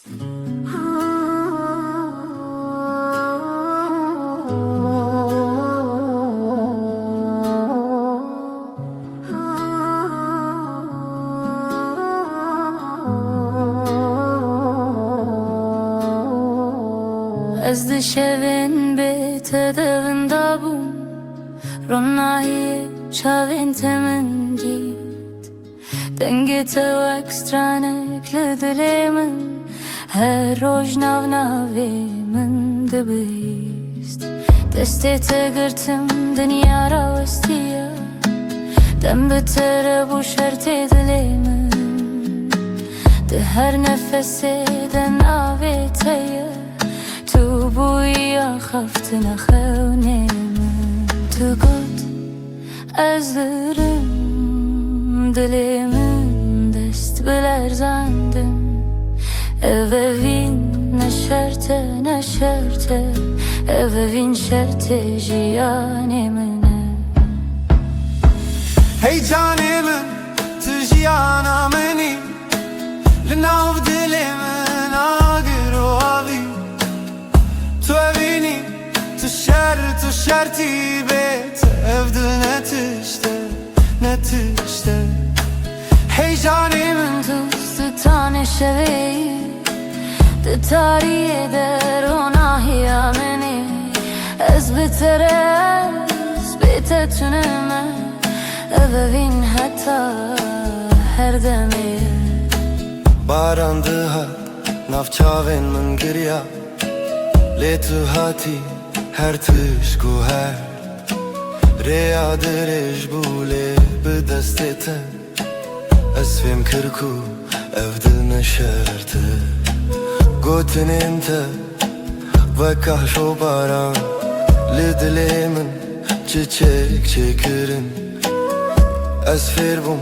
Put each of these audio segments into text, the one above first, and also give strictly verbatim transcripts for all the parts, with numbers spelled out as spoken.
Ez di şevên bê te de winda bûm, ronahiyê çavên te min gît. Dengê te wek stranek li dilê min, her roj nav navê min dibihîst. Destê te girtim, dinya rawestiye, dem bi te re bû şertê dilê min. Di her nefesê de navê te ye, tu bûyî axaftina xewnê min. Tu got, ez dirim, dilê min dest bilerzandim. Ev evîn ne şert e, ne şert e, ev evîn şertê jiyanê min e. Hey canê min, tu jiyana min î, li nav dilê min agir û avî. Tu evînî, tu şer, tu şertî bê te, ev dil ne tişt e, ne tişt e. Hey canê min, tu stranê şevê yî, di tariyê de ronahiya min î. Ez bi te re, ez bê te tune me, ev evîn heta her demê. Baran dihat, nav çavên min giriya, lê tu hatî, her tişt guhert. Rêya dirêj bû, lê bi destê te ez fêm kir ku ev dil ne şert e. Gotinên te wek ahş û baran li dilê min çiçek çêkirin. Ez fêr bûm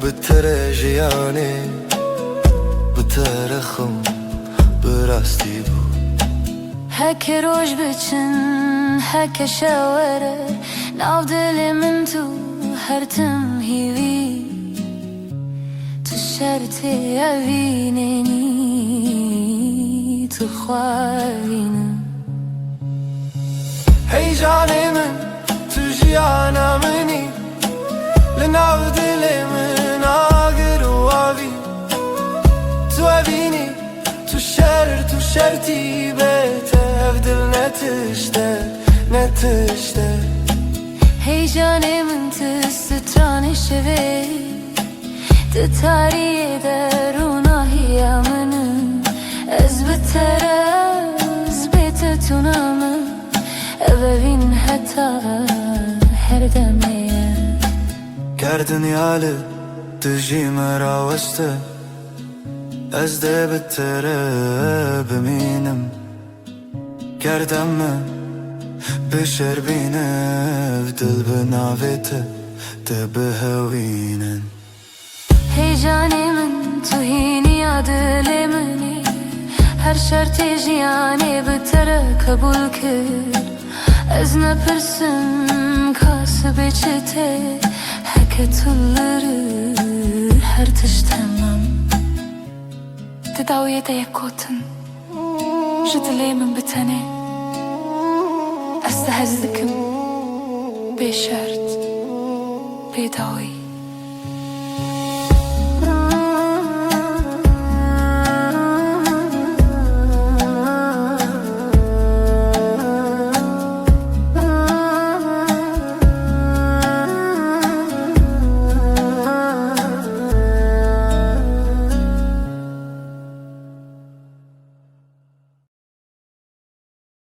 bi te re jiyanê, bi te re xim bi rastî bû. Heke roj biçin, heke şew were, nav dilê min tu her tim hîvî. Tu şertê evînê nî, tu xwe evîne. Hey canê min, tu jiyana min î, li nav dilê min agir û avî. Tu evînî, tu şer, tu şertî bê te, ev dil ne tişt e, ne tişt e. Hey canê min, tu stranê şevê, di tariyê de ronahiya min e. Ez bi te re, ez bê te tune me, ev evîn heta her demê ye. Ger dinya li dijî me raweste, ez dê bi te re bimînim. Ger dem me bişerbîne, ev dil bi navê te dibihewînin. Hey canê min, tu hîniya dilê min î. Her şertê jiyanê bi te re qebûl kir. Ez nepirsim ka sibê çi tê, heke tu li rih her tişt temam. Di dawiyê de yek gotin, ji dilê min bi tenê. Ez te hez dikim, bê şert, bê dawî.